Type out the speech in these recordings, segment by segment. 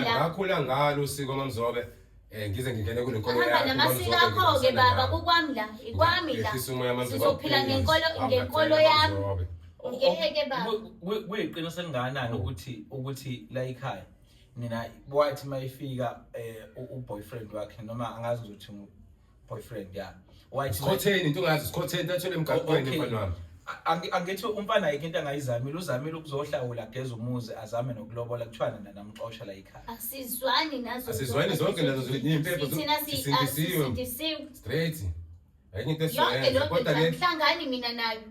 Ngakhula ngalo usiko mamzobe ngize ngingene kule nkolo Hamba yakho namasiko mamzobe akho-ke ngihambisana baba nawe. kukwami la ikwami la Yehlisa umoya mamzobe. Sizophila Please. ngenkolo yami. Mamzobe. Ngeke baba. Kuyiqiniso elingakanani ukuthi la ekhaya nina wathi mayifika u-boyfriend wakhe noma angazi ngizothi boyfriend ya wathi Sikhotheni into ongayazi sikhotheni tathole emgaqweni Okay. mfana wami. Angithi umfana ayikho into angayizamile uzamile ukuzohlawula ageze umuzi azame nokulobola kuthiwa nina namxosha la ekhaya. Asizwani nazo. Asizwani zonke lezo zinto, Thina sisindisiwe. sisindisiwe. Straight. Ayikho into Yonke esizoyenza leyo kodwa nto ke angihlangani mina nayo.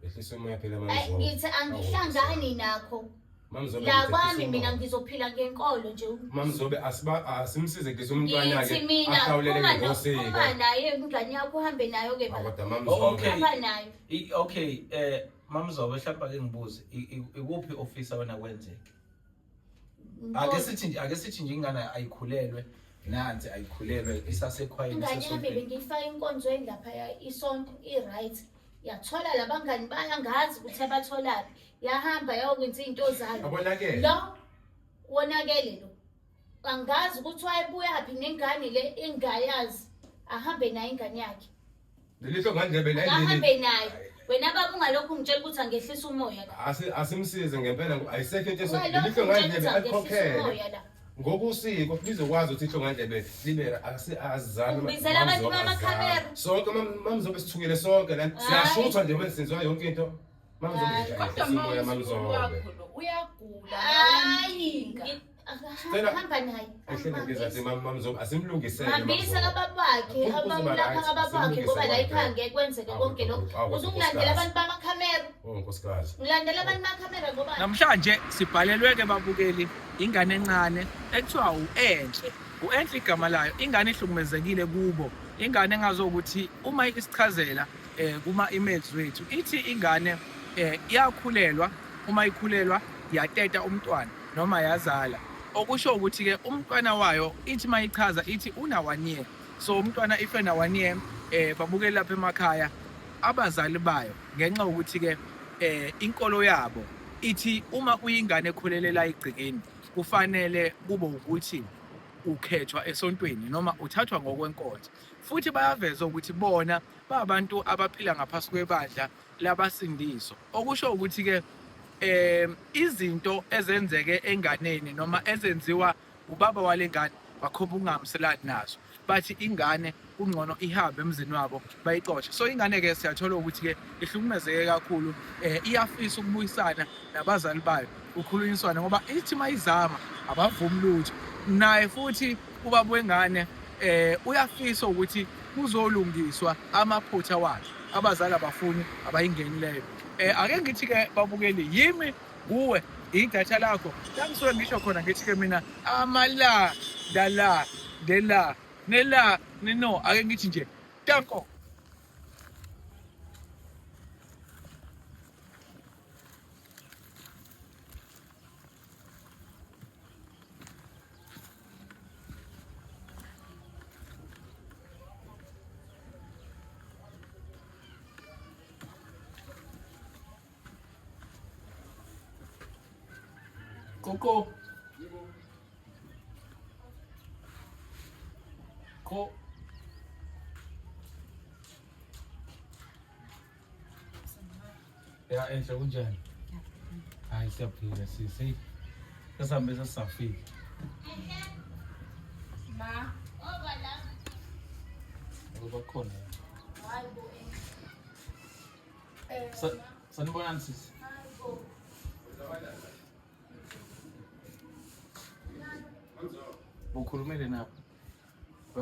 yehlisa umoya phela Ayi, mamzobe. Ngithi angihlangani nakho. Mamzobe La ngithi kwami yehlisa mina umoya. ngizophila ngenkolo nje. Mamzobe asiba asimsize kulesi umntwana Ngithi ke mina ahlawulele phuma ngosiko. phuma naye ingane yakho uhambe nayo ke baba. Kodwa Oh, mamzobe. okay. Hamba nayo. Okay mamzobe mhlawumbe ake ngibuze ikuphi ofisa wena kwenzeke? Ake sithi nje ingane ayikhulelwe nansi ayikhulelwe isasekhwayeni Ingane yami isesontweni. bengiyifaka enkonzweni lapha isonto i-right. Yathola labangani bayo angazi ukuthi abatholaphi. Yahamba yayokwenza izinto zayo. Abonakele. Lo wonakele lo. Angazi ukuthi wayebuyaphi nengane le engayazi. Ahambe nayo ingane yakhe. Lelihlo ngandlebe la Ahambe nayo. Wena baba ungalokhu ungitshela ukuthi angehlisa umoya la. Asimsize ngempela ngoba ayisekho into eso Ungalokhu lelihlo ungitshela ngandlebe ukuthi angehlisa alikhokhele. umoya la. Ngokusiko lizokwazi ukuthi ihlo ngandlebe libe azizame. Ungibizela abantu bamakhamera. Sonke mamzobe sithukile sonke la siyashuthwa nje manje senziwa yonke into. Mamzobe Hayi. Kodwa yehlisa umoya mamzukulu mamzobe. wakho lo uyagula. Hayi, Sicela- hamba naye. Ehlele ngezathi mamzobe asimlungisele. Hambisa kababakhe, Kuzoba abamlapha right, kababakhe ngoba la ekhaya asimlungise ngeke kwenzeke Awu, konke lokho. awu, Uzungilandela nkosikazi. abantu bamakhamera. Oh nkosikazi. Ngilandela abantu bamakhamera ngoba Namhlanje sibhalelwe ke babukeli ingane encane ekuthiwa uEnhle. UEnhle igama layo, ingane ehlukumezekile kubo. Ingane engazokuthi uma isichazela kuma emails wethu ithi ingane iyakhulelwa, uma ikhulelwa yateta umntwana noma yazala. Okusho ukuthi ke umntwana wayo ithi mayichaza ithi una 1 year. So umntwana if ena 1 year babukele lapha emakhaya abazali bayo ngenxa yokuthi ke inkolo yabo ithi uma uyingane ekhulelela egcekeni kufanele kube ukuthi ukhethwa esontweni noma uthathwa ngokwenkonzo. Futhi bayaveza ukuthi bona babantu abaphila ngaphasi kwebandla labasindiso. Okusho ukuthi ke izinto ezenzeke enganeni noma ezenziwa ubaba walengane bakhomba ukungahambiselani nazo. Bathi ingane kungcono ihambe emzini wabo bayixoshe. So ingane ke siyathola ukuthi ke ihlukumezeke kakhulu, iyafisa ukubuyisana nabazali bayo, kukhulunyiswane ngoba ithi mayizama abavumi lutho. Naye futhi ubaba wengane uyafisa ukuthi kuzolungiswa amaphutha wakhe. Abazali abafuni abayingeni leyo. Ake ngithi ke babukeli yimi kuwe idatha lakho la ngisuke ngisho khona ngithi ke mina amala dala dela nela nino ake ngithi nje tanko. Coco. Ko. Ya Enhle kunjani? Hayi siyaphila sisi. Sesihambe sesafika. Ma, oba la. Ngoba khona. Hayi bo. Sanibonani sisi. Hayi bo. Ukhulumele nabo.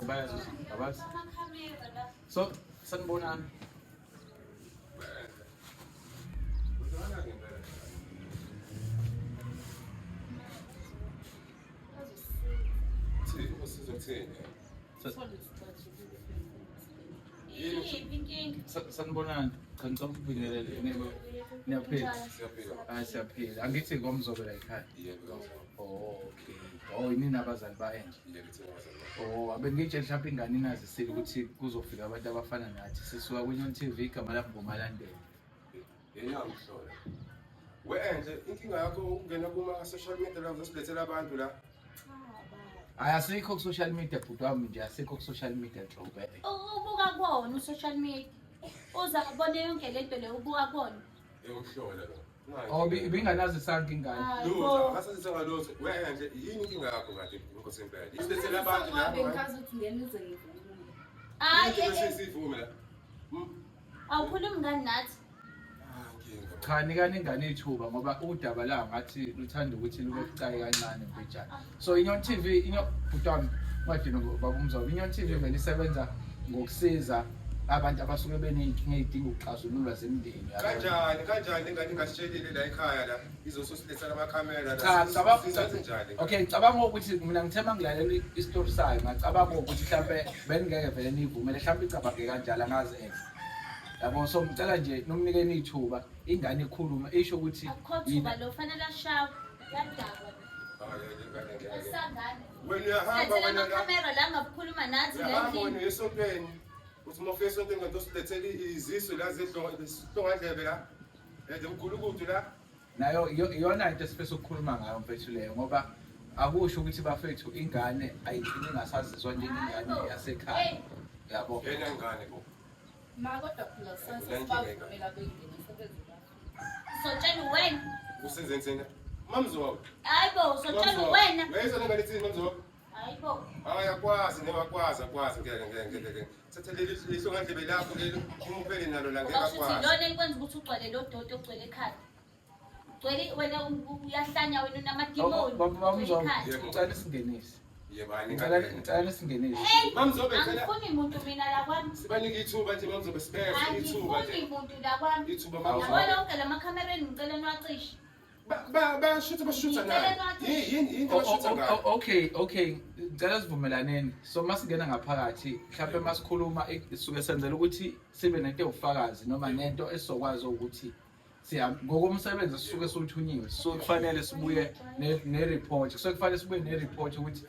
Bayazi abazi. Amakhamera la. So sanibonani. Usizo kuthini? Iyiphi inkinga? Sanibonani. Cha ngicela ukubingelela niyaphila. Siyaphila. Hayi siyaphila. Angithi ngomzobe la ekhaya. Yebo. Oh okay. Oh inini abazali ba-Enhle? Yebo thina abazali. Oh abengitshela mhlawumbe ingane inazisile ukuthi kuzofika abantu abafana nathi. Sisuka kwiNyoni TV igama lami nguMalandela. Yena ngihlola. We Enhle inkinga yakho ukungena kuma social media la uzosilethela abantu la. Hayi, asikho ku-social media, bhuti wami, nje asikho ku-social media nhlobo. Ubuka kuwona u-social media, uza abone yonke lento le, ubuka kuwona. Eyokuhlola lo. Oh, ibinganazisanga ingane. Hayi Lutho, bo. akasazisanga lutho. Wena nje yini inkinga yakho kade, inkosi impela? Isilethele abantu la. Bengazi ukuthi ngenize ngivume. Hayi, Into eh, eh, sesivume la. Awukhulumi ngani nathi? Ah, inkinga. Cha, nikani ingane ithuba, ngoba udaba la ngathi luthanda ukuthi lube bucayi kancane, mbijana. So Inyoni TV, inyo bhuti wami, ungadinwa baba uMzobe, Inyoni TV vele isebenza ngokusiza abantu abasuke beney'nkinga ey'dinga ukuxazululwa zemndeni, yabo. Kanjani ingane ingasitshelile la ekhaya la? Izososilethela amakhamera la. Cha, ngicabanga Sizenze njani? Okay, ngicabanga ukuthi mina ngithe uma ngilalela isitori sayo, ngacabanga ukuthi mhlampe beningeke vele niyivumele, mhlampe icabange kanjalo, angazi enhle. Yabo, so ngicela nje nomnikeni ithuba, ingane ikhulume, isho ukuthi Akukho thuba, lo fanele ashawe. Yadakwa. Hayi, ingane ngeke. Asangane. Wena uyahamba Silethele wena la. amakhamera la, ngakukhuluma nathi la Uyahamba wena endlini. uya esontweni. Uthi uma ufika esontweni kanti usilethele izisu la zehlongandlebe la. Mgulukudu la. Nayo iyona into esifisa ukukhuluma ngayo, mfethu, leyo, ngoba akusho ukuthi, bafethu, ingane ayigcini ingasazizwa njengengane Hayi bo. yasekhaya. Hey. Yabo. Yena ingane bo. Ma, kodwa phela sasibavumela bengene sebeze bafika. Sotshela wena. Usenzeni thina? Mamzobe. Hayi bo, sotshela wena. Uyayizwa lengane ithini, Mamzobe? Hayi bo. Hayi, akwazi noma akwazi, akwazi, ngeke ngeke ngeke ngeke. Thatha leli lihlongandlebe lakho leli, umuphele nalo la, ngeke Ngoba kusho ukuthi akwazi. lona elikwenza ukuthi ugcwale lo doti ogcwele ekhaya. Ugcwele wena, uyahlanya wena, unamadimoni. Baba Ugcwele Mzobe, ekhaya. Yebo. ngicela isingenise. Yebo, hayi, Ngicela ngeke. ngicela isingenise. Hey, Mamzobe, ngicela angifuni muntu mina la kwami. sibanike ithuba nje, Mamzobe, sibeke ithuba Angifuni nje. muntu la kwami. Ithuba, Yabona Mamzobe. wonke la makhamera engicela niwacishe. Ba bashutha bashutha Ngicela nayo. niwacishe. Yini into abashutha ngayo? Okay, ngicela sivumelaneni. So masingena ngaphakathi, mhlawumbe masikhuluma, sisuke senzela ukuthi sibe nento ewufakazi noma nento esizokwazi ukuthi siya ngokomsebenzi esisuke siwuthunyiwe. So kufanele sibuye ne-report. Kusuke kufanele sibuye ne-report ukuthi,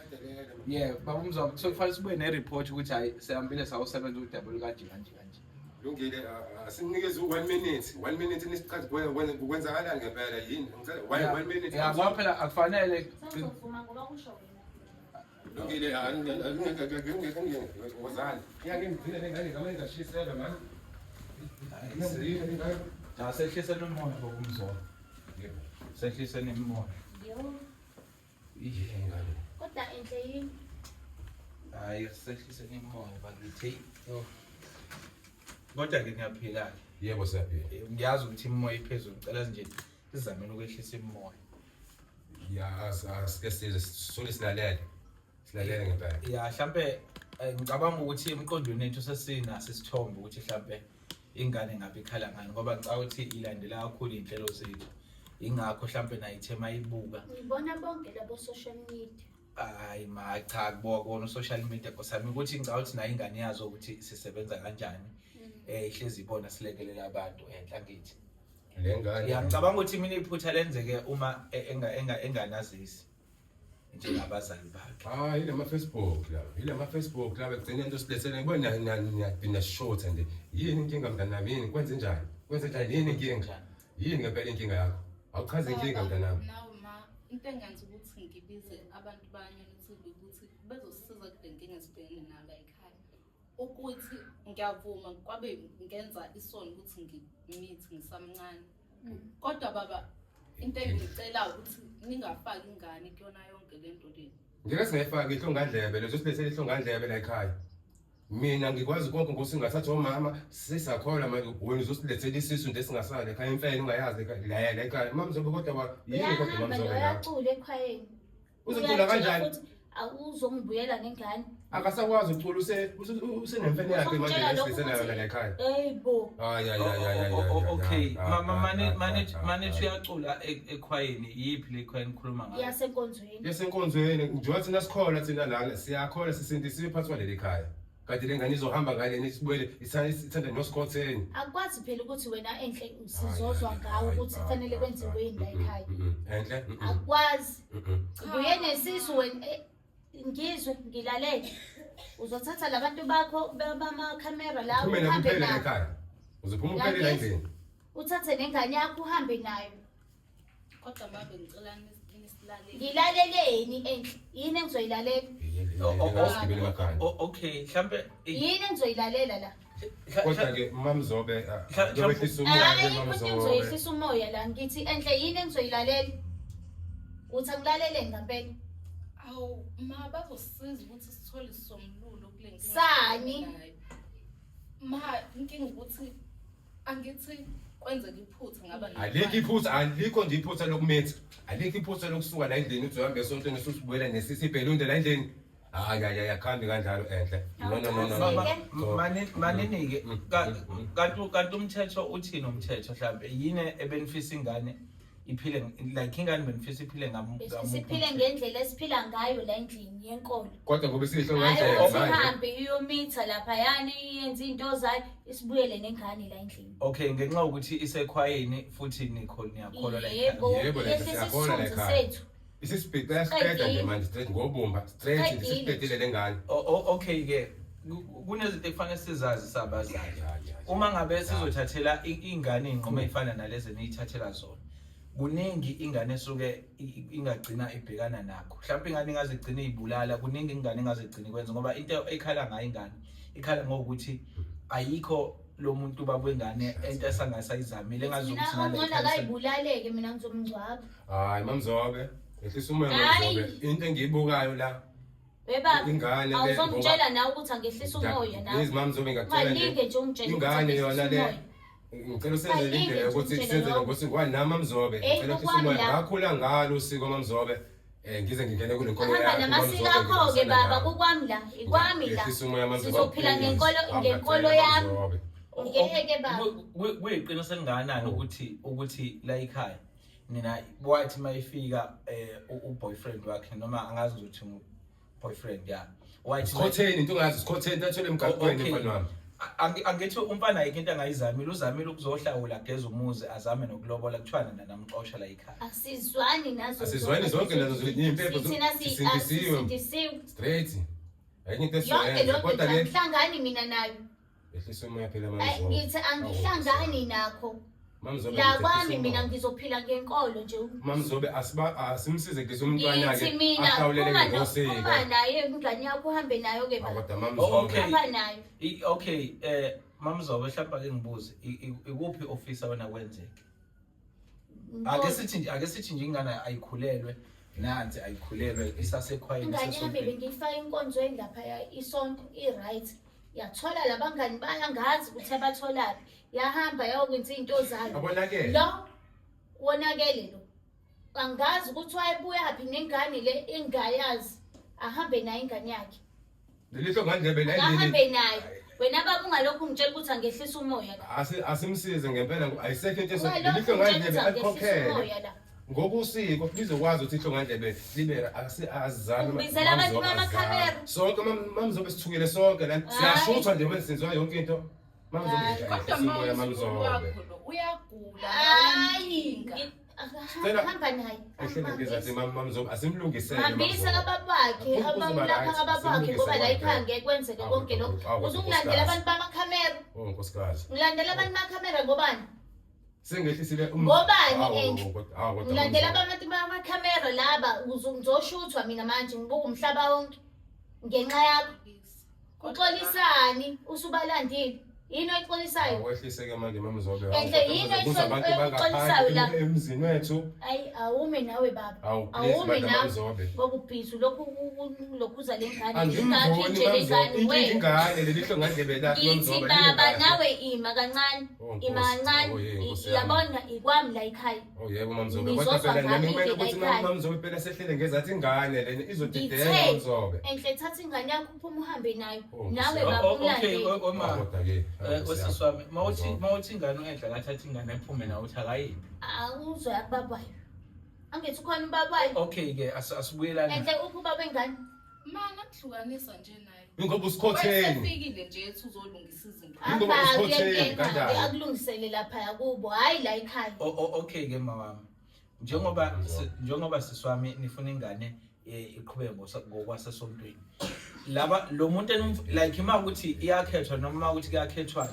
yeah, baba uMzobe, kusuke kufanele sibuye ne-report ukuthi hayi, sihambile sawusebenza udaba olukanje kanje kanje. Lungile, asinikeze u-1 minute. 1 minute nisichaze kwenzakalani ngempela, yini? Ngicela 1 minute. Ya, ngoba phela akufanele Sengizovuma ngoba kusho wena. Lungile, wozani. Iyangigcina lengane ngamane ngashisela man. Iyangigcina lengane. Cha, sehliseni umoya, baba uMzobe. Yebo. Sehliseni umoya. Yo, Ingane. kodwa enhle yini? Hayi, sehliseni umoya bakithi. Yo. Kodwa-ke niyaphila-ke? Yebo, siyaphila. Ngiyazi ukuthi imimoya iphezulu, ngicela nje sizameni ukwehlisa imimoya. Ya, asike sizwe, sisole silalele. Silalele ngempela. Ya, mhlampe ngicabanga ukuthi emqondweni ethu sesinaso isithombe ukuthi mhlampe ingane ngabe ikhala ngani, ngoba ngicabanga ukuthi ilandela kakhulu iy'nhlelo zethu, ingakho mhlampe nayo ithe mayibuka. Ngibona bonke labo social media. Hayi ma, cha, kuboka kona u-social media, nkosami, ukuthi ngicabanga ukuthi nayo ingane yazi ukuthi sisebenza kanjani, ihlezi ibona silekelela abantu enhla, angithi? Le ngane. Ya, ngicabanga ukuthi mina iphutha lenzeke uma enganazisi njengabazali bakhe. Ah, ilama Facebook la. Ilama Facebook la begcina into silethele, ngibona niyashotha nje. Yini inkinga, mntanami, yini? Kwenze njani? Kwenze njani? Yini inkinga? Yini ngempela inkinga yakho? Awuchaze inkinga, mntanami. Nawe ma, into engenza ukuthi ngibize abantu baNyoni TV ukuthi bezosisiza kule nkinga esibhekene nayo la ekhaya, ukuthi ngiyavuma kwabe ngenza isono ukuthi ngimithi ngisamncane, kodwa baba, into engiyicela ukuthi ningafaki ingane kuyona yonke le nto le. Ngeke singayifaki ihlongandlebe lezo, silethele ihlongandlebe la ekhaya. Mina ngikwazi konke ngokuthi ngingathatha omama sisakholwa manje, wena uzosilethela isisu nje singasala ekhaya, imfene ungayazi la ekhaya. Mamzobe, kodwa yini kodwa Uyahamba Mamzobe la? loyacula ekhwayeni. Uzocula Uyajika kanjani? futhi, awuzongibuyela nengane. Akasakwazi ukucula, usenemfene yakhe manje Uzongitshela lokhu lesilethela yona ukuthi- la ekhaya. Hey bo. Hayi hayi hayi hayi. Okay, mane uyacula ekhwayeni, yiphi le khwayeni nikhuluma ngayo? Yasenkonzweni. Yasenkonzweni njengoba thina sikholwa, thina lana siyakholwa, sisindisiwe phansi kwaleli khaya. Kanti le ngane izohamba ngaleni isibuyele ithanda nosikhotheni. Akwazi phela ukuthi wena enhle sizozwa ngawe ukuthi kufanele kwenziweni la ekhaya. Enhle. Akwazi. Ubuye nesisu wena, ngizwe ngilalele. Uzothatha labantu bakho bamakhamera la, Phumela uhambe kuphele la nabo. ekhaya. Uzophuma uphele la Uyangizwa? endlini. Uthathe nengane yakho uhambe nayo. Kodwa ma, bengicela Ulalele. Ngilaleleni enhle? Yini engizoyilalela? Sigibele emakhanda. Okay, mhlambe Yini engizoyilalela la? Kodwa-ke mamzobe ngiyowehlisa umoya. Hayi, into mamzobe engizoyehlisa umoya la, ngithi enhle yini engizoyilalela? Uthi angilaleleni ngampela? Awu, ma bazosisiza ukuthi sithole isisombululo kule nkinga. Sani? esikhona nayo. Ma, inkinga ukuthi angithi kwenzeka iphutha ngaba nomntwana. Alikho iphutha, alikho nje iphutha lokumitha, alikho iphutha lokusuka la endlini uthi uhambe esontweni ususibuyela nesisi ibhelunde la endlini. Hayi, hayi, hayi, akuhambi kanjalo enhle. No, no, no, no, no. Manini-ke, kanti umthetho uthini umthetho mhlambe? Yini ebenifisa ingane iphile, like ingane benifisa iphile Bese siphile ngendlela esiphila ngayo la endlini yenkolo. Kodwa ngoba isihlo Hayi kanje ukuthi manje. ihambe iyomitha laphayana iyenze into zayo isibuyele nengane la endlini. Okay, ngenxa yokuthi isekhwayeni futhi nikho niyakholwa la ekhaya. Yebo, Yebo, la yehlisa siyakholwa la isithunzi ekhaya. sethu. Isisibhice yasiqeda nje manje straight ngobumba, straight nje Qedile. sisiqedile le ngane. Okay-ke, kunezinto ekufanele sizazi sabazali. Uma ngabe sizothathela ingane iy'nqumo ey'fana nalezi eniyithathela zona, kuningi ingane esuke ingagcina ibhekana nakho. Mhlawumbe ingane ingaze igcine iy'bulala, kuningi ingane ingaze igcine ikwenza, ngoba into ekhala ngayo ingane ikhala ngokuthi ayikho lo muntu ubaba wengane into esangasayizamile engazi Mina ukuthi nale ongcono ikhala akayibulaleke, mina ngizomngcwaba. Hayi mamzobe, ehlisa umoya Hayi. mamzobe. Into engiyibukayo la Webaba, ingane le awuzongitshela nawe ukuthi angehlisa umoya nawe. Please mamzobe, ngiyacela Ungalinge nje. nje ungitshele ukuthi Ingane angehlisa yona le umoya. ngicela usenzele Ungalinge indlela nje yokuthi ungitshele senzele lokho. ngokuthi kwani nami mamzobe Eyi, ngicela uhlise kukwami umoya. la. Ngakhula ngalo usiko mamzobe, ngize ngingene kule nkolo Ahamba yakho namasiko mamzobe, akho-ke ngihambisana baba, nawe. kukwami la, ikwami la. Yehlisa umoya mamzobe. Sizophila Please. ngenkolo Awungacela, yami. Mamzobe. Ngeke baba. Kuyiqiniso elingakanani ukuthi la ekhaya nina wathi mayifika u-boyfriend wakhe, noma angazi ngizothi boyfriend ya, wathi Sikhotheni into ongazi, sikhotheni athole emgaqweni Okay. mfana wami. Angithi umfana ayikho into angayizamile, uzamile ukuzohlawula ageze umuzi, azame nokulobola, kuthiwa nina namxosha la ekhaya. Asizwani nazo. Asizwani zonke nazo iy'mpepho Thina sisindisiwe. sisindisiwe. Straight. Ayikho into Yonke esizoyenza leyo nto kodwa nje ke angihlangani mina nayo. ehlisa umoya phela Ayi, mamzobe. ngithi angihlangani nakho. Mamzobe La ngithi kwami ehlisa mina umoya. ngizophila ngenkolo nje. Mamzobe asimsize kulesi umntwana Ngithi ke mina ahlawulele phuma ngosiko. phuma naye ingane yakho uhambe nayo ke baba. Kodwa Oh, mamzobe. okay. Hamba nayo. Okay, mamzobe mhlawumbe ake ngibuze, ikuphi ofisa wena kwenzeke? Ake sithi nje ingane ayikhulelwe, nansi ayikhulelwe isasekhwayeni Ingane yami isesontweni. bengiyifaka enkonzweni laphaya isonto i-right. Yathola labangani bayo angazi ukuthi abatholaphi. Yahamba yayokwenza iy'nto zayo. Abonakele. Lo wonakele lo. Angazi ukuthi wayebuyaphi nengane le engayazi. Ahambe nayo ingane yakhe. Leli hlongandlebe la endlini. Ahambe nayo. Wena baba ungalokhu ungitshela ukuthi angehlisa umoya la. Asimsize ngempela ayisekho into leli Ungalokhu ungitshela hlongandlebe ukuthi angehlisa alikhokhele. umoya la. Ngokusiko lizokwazi ukuthi ihlongandlebe libe azizame. Ungibizela abantu bamakhamera. Sonke mamzobe sithukile sonke la siyashuthwa nje manje senziwa yonke into. Mamzobe Hayi. Kodwa ehlisa umoya ma umzukulu mamzobe. wakho lo uyagula. Hayi, uyamdinga. Cela- hamba naye. Ehlele ngezathi mamzobe asimlungisele. Hambisa Mamzobe. kababakhe, Kuzoba abamlapha right, kababakhe ngoba la ekhaya asimlungise ngeke kwenzeke Awu, konke lokho. awu, Uzukulandela nkosikazi. abantu bamakhamera. Oh nkosikazi. Ngilandela abantu bamakhamera ngobani? Sengehlisile Ngobani Awu, enhle? awu, kodwa Ngilandela Mamzobe. abantu bamakhamera laba ngizoshuthwa mina manje ngibuka umhlaba wonke ngenxa yakho. Uxolisani usubalandile? Yini oyixolisayo? Awehlise-ke manje mamzobe. Enhle, yini Kuze abantu oyixolisayo la? bangaphandle emzini wethu. Ayi awume nawe baba. Awu please Awume bandla nawe. mamzobe. Ngoba ubhizi lokhu lokhuza le ngane. Angimvuni Ingakhi nje le mamzobe. ngane Inkinga wena. ingane leli hlongandlebe lakho Ngithi mamzobe. baba nawe ima kancane. Oh, Nkosi. Ima kancane. Oh, yey, Nkosi yami. Yabona ikwami la ekhaya. Oh yebo mamzobe. Ngizozwa Kodwa phela nami ngami kumele indlela ukuthi ekhaya. mamzobe phela sehlele ngezathi ingane lena izodideka Ngithe mamzobe. enhle thatha ingane yakho uphume uhambe nayo. Oh, Nawe Nkosi baba Okay, umlandele. oma Kodwa-ke. osisi wami, mawuthi ingane u-Enhle akathatha ingane ephume nawe uthi akayiphi. Awuzwa kubabayo. Angithi ukhona ubabayo. Okay ke asibuyelane. Enhle uphi ubaba wengane? Ma ngakuhlukanisa nje naye. Ingoba usikhotheni. Wayesefikile nje ethi uzolungisa izinto. Ingoba Hamba usikhotheni, kuyena kanjani? akulungisele lapha kubo, hayi la ekhaya. Okay ke mawami. Njengoba siswami nifuna ingane iqhubeke ngokwasesontweni. Laba lo muntu like uma ukuthi iyakhethwa noma ukuthi kuyakhethwana,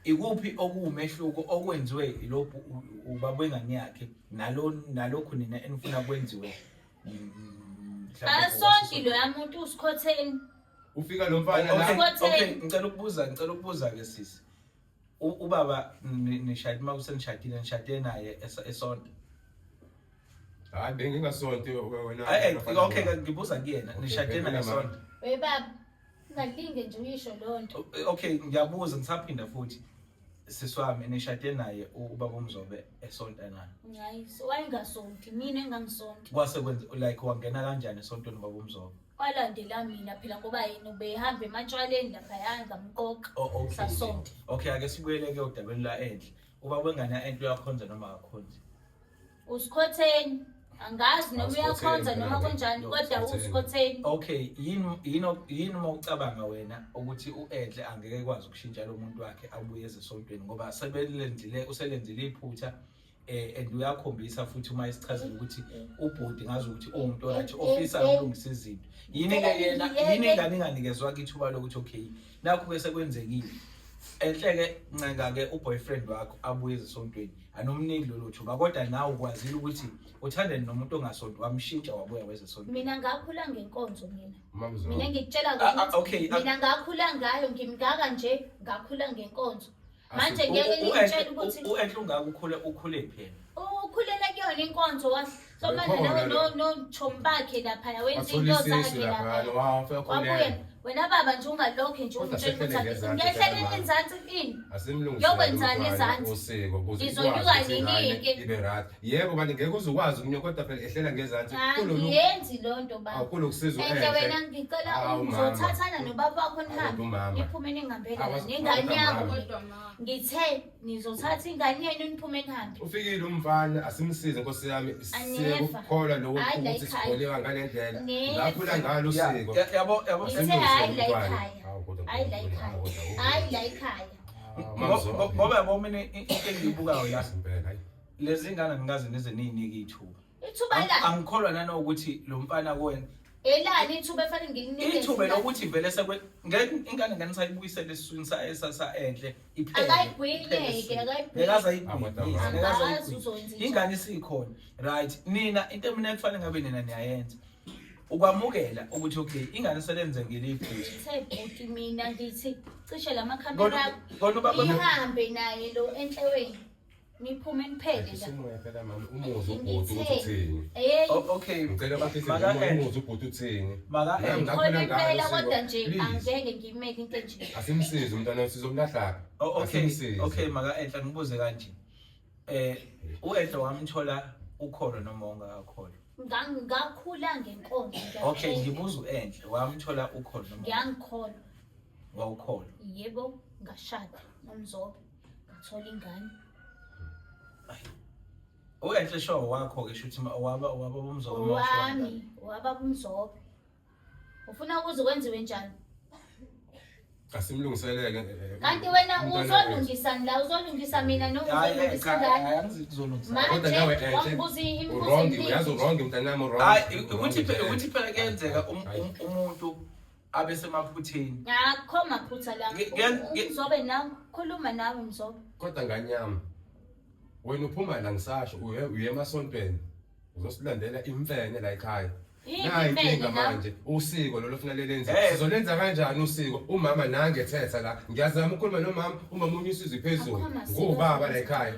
ikuphi okuwumehluko okwenziwe ilokhu ubaba wengane yakhe nalo nalokhu nina enifuna kwenziwe Mhlawumbe Asonti loya muntu usikhotheni. Ufika lo mfana la. Okay, Usikhotheni. okay, ngicela ukubuza ke sisi. Ubaba nishade, uma kusenishadile, nishade naye esonto? Hayi, bengingasonti wena. Eh, okay, ngibuza kuyena, Okay, nishade naye bheka mama. esonto? We baba, ungalinge nje uyisho leyo nto. Okay, ngiyabuza, ngisaphinda futhi. Sisi wami, nishade naye ubaba uMzobe esonta na? Hayi, wayengasonti, mina engangisonti. Kwase kwenza like wangena kanjani esontweni ubaba uMzobe? Walandela mina phela ngoba yena ubehamba ematshwaleni laphaya, ngamqoqa. Oh, okay. Sasonta. Okay, ake sibuyele ke odabeni la enhle. Ubaba wengane enhle uyakhonza noma akakhonzi? Usikhotheni. Angazi noma Usikhotheni, uyakhonza noma phela. kunjani, No, kodwa usikhotheni. usikhotheni. Okay, yini uma ucabanga wena ukuthi uEnhle angeke kwazi ukushintsha lo muntu wakhe abuye ezesontweni, ngoba sebelenzile, uselenzile iphutha, and uyakhombisa futhi uma isichazela ukuthi ubhuti ngazi ukuthi uwumuntu right ofisa ukulungisa izinto. Yini ke yena, yini ingane inganikezwa ithuba lokuthi okay, nakho ke sekwenzekile, enhle ke ncenga ke uboyfriend wakho abuye ezesontweni, anomniki lolo thuba, kodwa nawe ukwazile ukuthi uthandane nomuntu ongasonto, wamshintsha wabuya wezesontweni? Mina ngakhula ngenkonzo mina. Mamzo. Mina ngikutshela Ah, ah, ukuthi okay, ah. mina ngakhula ngayo, ngimngaka nje, ngakhula ngenkonzo. Manje ngeke ningitshele ukuthi U-Enhle ungaka ukhule phela. Ukhulela kuyona inkonzo, wahlomana Bekhona nawe lo. nochomi bakhe laphaya, wenza Wathola into isisu zakhe lapha, laphaya. wafika Wabuya khona. wena baba nje ungalokhe nje Kodwa ungitshela ukuthi sehlele ngezansi, ngehlele phela, enzansi ini. Asimlungisele Yokwenzani umntwana ezansi? usiko ukuze Ngizonyuka ikwazi ukuthi ingane nini-ke? ibe right. Yebo kanti ngeke uze ukwazi ukunyuka, kodwa phela ehlela ngezansi kulolu Angiyenzi loo nto baba. awukulokusiza Enhle u-Enhle. wena, ngicela Hawu, mama. uzothathana nobaba wakho nihambe. Hawu, mama. Niphume ningihambele Awu, nengane yakho. mama. Kodwa ma, Ngithe nizothatha ingane yenu niphume nihambe. Ufikile umfana, asimsize nkosi yami, Aneva. siyekukholwa lokho Hayi, la ukuthi ekhaya. sikholewa ngale ndlela. Neva. Ngakhula ngalo usiko. Yabo. Ngithe Asimlungisele hayi la umntwana. ekhaya. Hawu, kodwa Hayi la ekhaya. hawu, kodwa Hayi la ekhaya. Hawu, Mamzo. Ngoba yabo mina into engiyibukayo la, Impela, hayi. lezi ngane angikaze nize niyinike ithuba. Ithuba la. Angikholwa nanokuthi lo mfana kuwena Elani ithuba efanele ngilinikeze? Ithuba lokuthi vele sekwe ngeke ingane ngane sayibuyisele esiswini sa enhle iphele. Akayigwinye-ke, akayigwinye. Ngeke ayigwinye, ngeke Angazi ayigwinye. uzowenza njani. Ingane isikhona, right? Nina into mina ekufanele ngabe nina niyayenza ukwamukela ukuthi okay, ingane selenzekile iphutha. Ngithe bhuti, mina ngithi cishe la makhamera Kona ubaba ihambe naye lo enhlekweni, niphume niphele la. Umoya phela mama, umuzwe ubhuti ukuthi uthini. Hey. Oh, okay. Ngicela bakithi Maka nje Enhle. umuzwe ubhuti uthini. Maka Nami Enhle. ngakhula Khona ngalo impela usiko. kodwa nje Please. angeke ngimele into enje. Asimsize umntwana, sizomlahla. Oh, okay. Asimsize. Okay, maka Enhle, ngibuze kanje. U-Enhle wamthola ukholo noma ungakakholwa? Ngakhula ngenkonzo. Okay, Ngiyakutshela. ngibuza u-Enhle, wamthola ukholo noma Ngiyangikholwa. wawukholwa? Yebo, ngashada nomzobe. Ngathola ingane. U-Enhle sho wakho ke, shuthi waba umzobe? Wami, waba umzobe. Ufuna ukuze kwenziwe njani? Asimlungiseleke. Kanti wena umntwana wethu. uzolungisani la? Uzolungisa mina noma Hayi, uzolungisa cha, ingane? hayi, angizolungisa. Kodwa Manje nawe Enhle, wangibuza imibuzo u-wrong, eminingi. uyazi u-wrong mntanami, u-wrong. Hayi, U-wrong ukuthi nje. ukuthi phela kuyenzeka Hayi. umuntu abe semaphutheni. Akho maphutha la. Umzobe nawe, khuluma nawe mzobe. Kodwa nganyama. Wena uphuma la ngisasho uye emasontweni. Uzosilandela imfene la ekhaya. Yiphi Nayi imfene inkinga nawe? manje, usiko lolo ofuna lelenze. Eh. Sizolenza kanjani usiko? Umama nange ethetha la. Ngiyazama ukukhuluma nomama, umama unyusa phezulu. Akho masiko Ngubaba la ekhaya.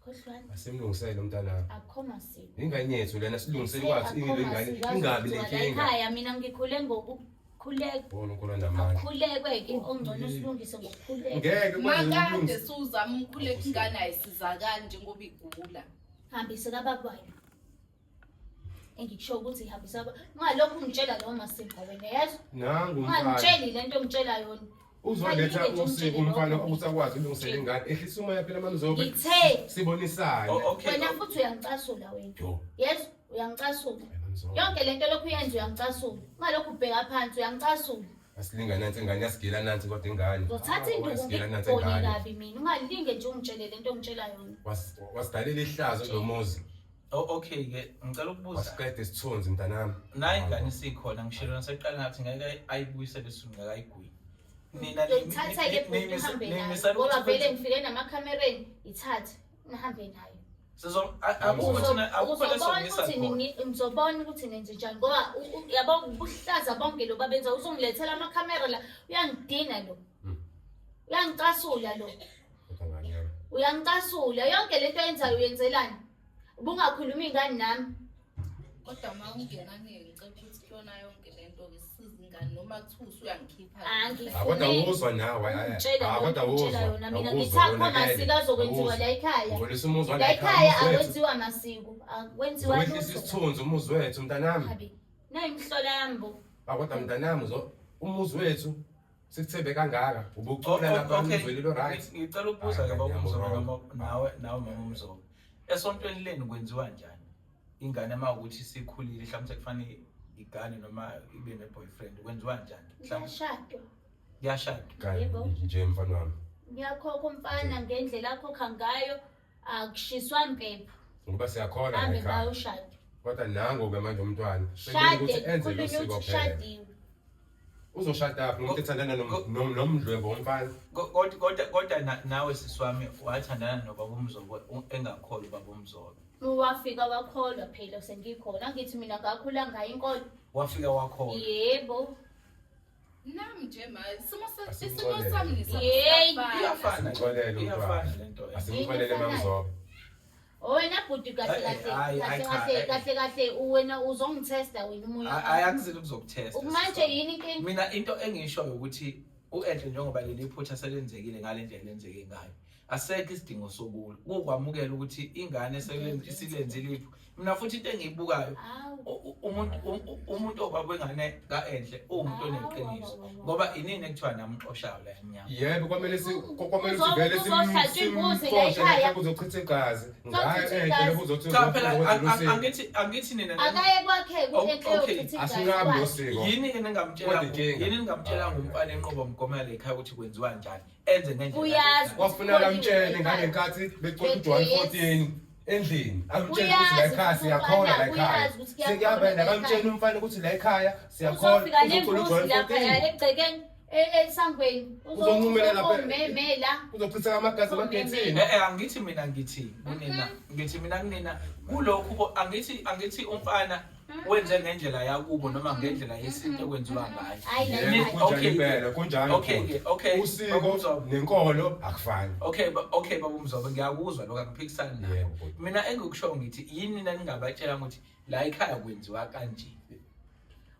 Khohlwani. Asimlungisele umntana. Akho masiko. Ingane yethu lena, silungisele kwathi ingane ingabi nenkinga. Ekhaya mina ngikhule ngokukhuleka. Bona uNkulunkulu namandla. Akukhulekwe-ke, ongcono silungise ngokukhuleka. Ngeke kwazi Makade ukulungisa. suzama umkhuleko, ingane ayisizakali njengoba igula. Hambise kababa wayo. Engikusho ukuthi hambisa ungalokhu ungitshela lawo masimba wena, yazi? Nangu umfana. Ungangitsheli le nto ongitshela yona. Uzoletha Ungalinge nje usiko ungitshele umfana lokho. ukuthi akwazi ukulungisela ingane. Ehlisa umoya phela mamzobe. Ngithe Sibonisane. Oh, okay. wena futhi uyangicasula wena. Yo. Yes, uyangicasula. Mamzobe. Yonke lento lokhu uyenza uyangicasula. Ungalokhu ubheka phansi, uyangicasula. Asilinga nansi ingane, yasigila nansi kodwa ingane. Uzothatha induku Wasigila nansi ngikubone ingane. kabi mina. Ungalinge nje ungitshele lento ongitshela yona. Wasidalela ihlazo lo muzi. Oh, okay ke, ngicela ukubuza. Wasiqeda isithunzi mntanami. Nayi ingane isikhona, ngishilo nasekuqala ngathi ngeke ayibuyisele esiswini, ngeke ayigwinye. Nina Ithathe-ke bhuti uhambe nayo. niyimisela Ngoba ukuthi vele ngifike namakhamereni, ithathe nihambe nayo. Sizo akukho thina akukho leso Uzobona ngisa ukuthi khona. ngizobona ukuthi nenze njani ngoba yabo ubuhlaza bonke lo babenza uzongilethela amakhamera la uyangidina lo. Uyangicasula lo. Kodwa ngane yami. Uyangicasula yonke lento oyenzayo uyenzelani? Ubungakhulumi ngani nami? Kodwa uma ungena-ke ngicela ukuthi kuyona yonke le nto-ke size ingane noma kuthiwa usuyangikhipha. Angifuni. Ah, kodwa uzwa nawe hayi, Ngitshela ah, lokho kodwa ngitshela uzwa yona mina awuzwa, ngithi akho wonakele. masiko azokwenziwa Awuzwa. la ekhaya. Ngcolisa umuzi La wala ekhaya, ekhaya umuzi wethu. akwenziwa masiko, akwenziwa Uzowehlisa lutho. isithunzi umuzi wethu mntanami. Habi. Nayi imihlola yami bo. Ah, kodwa mntanami umuzi wethu sikuthembe kangaka ubucula lapha Okay. umzweli lo right. Ngicela ukubuza ke Hayi, baba uMzobe ngiyabonga. noma nawe mama uMzobe. Esontweni lenu kwenziwa njani? Ingane uma ukuthi isikhulile mhlawumbe sekufanele igane noma ibe ne-boyfriend kwenziwa njani? Mhlawumbe Ngiyashadwa. kuyashadwa. Kanye Yebo. nje mfana wami. Ngiyakhokha umfana ngendlela akhokha ngayo akushiswa mpepho. Ngoba siyakholwa la Hambe ekhaya. bayoshada. Kodwa nango-ke manje umntwana sekumele Shade, ukuthi enze lo khulunywa siko ukuthi phela. ushadiwe. Uzoshada phi umuntu ethandana nomdlwembe womfana? Kodwa nawe sisi wami wathandana nobaba uMzobe engakholwa ubaba uMzobe. Wafika wakholwa phela sengikhona. Angithi mina ngakhula ngayo inkolo. Wafika wakholwa. Yebo. Nami nje ma isimo Asimxolele. isimo sami nesakho Yeyi. siyafana. Iyafana. Asimxolele Iyafana umntwana. lento. Asimxolele mamzobe. Wena bhuti kahle Hayi, kahle hayi, kahle hayi, cha, kahle eh. kahle kahle wena uzongithesta wena umoya. Hayi akuzile ukuzokuthesta. Manje yini inkinga? Mina into engishoyo ukuthi u-Enhle njengoba leli phutha selenzekile ngale ndlela elenzeke ngayo. Asekho isidingo sokulwa. Kukwamukela ukuthi ingane isilenzile iphu. Mina futhi into engiyibukayo Awu. umuntu obaba wengane kaEnhle uwumuntu oneqiniso ngoba inini ekuthiwa namxoshayo la emnyama. Yebo kwamele sivele Uzohlatshwa imbuzi la simxoshe ekhaya. lapha kuzochitha igazi. Ngayo Kuzochitha enhle igazi. kuzothi Cha phela angithi nina Akaye kwakhe ku-Enhle Okay, yochitha igazi asinqabi kwakhe. nosiko. yini ke ningamtshela Kodwa inkinga. yini ningamtshela Ah, ngumfana enqobo mgomo yale ekhaya ukuthi kwenziwa njani enze ngendlela Uyazi. Kwafuneka amtshele ngale nkathi becoca uJohn 14 endlini. Amtshele ukuthi la Uyazi ekhaya ukuthi siyakholwa umfana, la ekhaya. uyazi ukuthi kuyakholwa Sekuyabenda la akamtshele ekhaya. umfana ukuthi la ekhaya siyakholwa. Uzofika Uzokhula nembuzi uJohn lapha 14. egcekeni esangweni. Uzoncumela lapha. Uzomemela. Kuzochitheka amagazi emagethini. Angithi mina ngithi kunina ngithi mina kunina kulokhu angithi umfana wenze ngendlela yakubo noma ngendlela yesintu ekwenziwa ngayo. Hayi la Yebo, ekhaya. kunjalo Okay. impela, kunjalo. Okay, futhi. ke, okay. Usiko Babumzobe. nenkolo akufani. Okay, baba uMzobe ngiyakuzwa lokho angiphikisani nawe. Yebo, bhuti. Mina engikusho ngithi yini nina ningabatshela ukuthi la ekhaya kwenziwa kanje.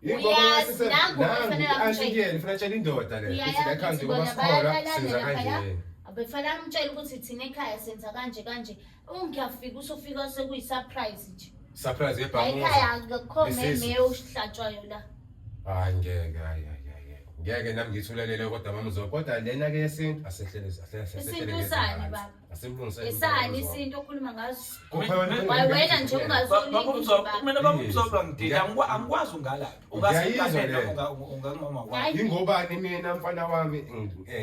Yingoba Uyazi, nangu nangu kufanele anti amtshele. kuyena ufuna atshele indoda le ukuthi la ekhaya Uyayazi ukuthi njengoba bona sikholwa bayalalana senza laphaya. kanje. Abefana amtshele ukuthi thina ekhaya senza kanje kanje. Ungiyafika usufika sekuyi-surprise nje. Surprise La yebhamuza. ekhaya akukho Lesisu. meme ohlatshwayo la. Hayi ngeke hayi hayi hayi. Ngeke nami ngithulelele kodwa mamzobe kodwa lena ke yesintu asehlele asehlele Isintu sani, baba? Asimlungisele. Esani isintu okhuluma ngaso? Why wena nje Baba uMzobe mina baba Yes. uMzobe ngidina angikwazi ungalaphi. Ngiyayizwa Ungasikane le. noma ungangoma kwakho. Hayi. Ingobani mina mfana wami